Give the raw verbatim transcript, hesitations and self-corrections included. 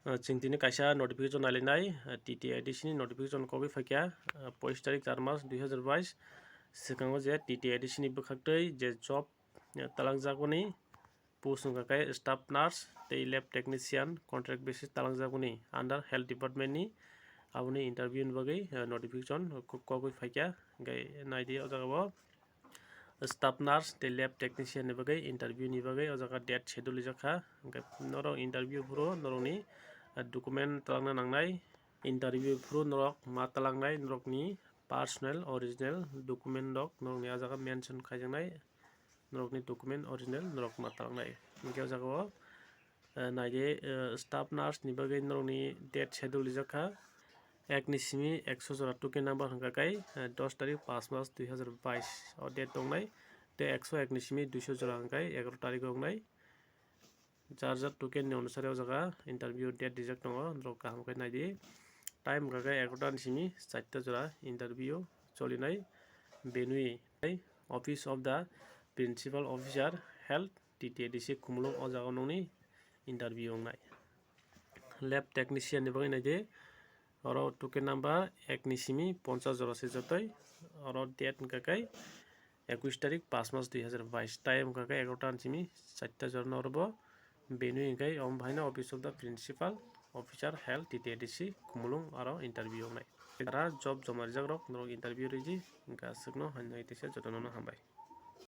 Uh, chwng tini kaisa notification nailainai, uh, T T A D C ni notification kogwi phaikha, uh, poish tarik char mas dui hazar bais. Swkango je T T A D C ni bwkhaktwi je job, uh, talangjakmani post wngkha khe staff nurse tei lab technician contract basis talangjakmani under health department ni, aboni interview ni bagwi, uh, notification kok-, kogwi phaikha. Hwnkhe naidi o jaga o staff nurse tei lab technician ni bagwi interview ni bagwi o jaga date schedule rijak kha. Hwnkhe norok interview phuru norokni, uh, document talangna nangnai. Interview phuru norok ma talangnai, norokni personal original document rok norokni ah jaga mention khaijaknai, norokni document original norok ma talangnai. Hwnkhe o jaga o, uh, naidi, uh, staff nurse ni bagwi norokni date schedule rijak kha. Ek ni simi ekso jora token number hwnkha khe, uh, dos tarik pas mas dui hazar bais o date tongnai. Tei ekso ek ni simi duiso jora hwnkha khe egaroh tarik wngnai. Jar jar token ni onusari o jaga interview date rijak tongo, norok kaham khe naidi. Time hwnkha khe egaroh ta ni simi charta jora interview cholinai. Venue tei Office of the Principal Officer Health, T T A D C Khumulwng, o jaga nokni interview wngnai. Lab technician ni bagwi naidi, oro token number ek ni simi ponchas jora se jotoi. Oro date hwnkha khe ekush tarik pas mas dui hazar bais, time hwnkha khe egaroh ta ni simi charta jora no oro bo. Venue hwnkhe omo bahaino Office of the Principal Officer Health, T T A D C Khumulwng, aro interview wngnai. Jara job joma rijak rok norok interview ridi, hwnkhe aswkno hambai teisa jotono no hambai.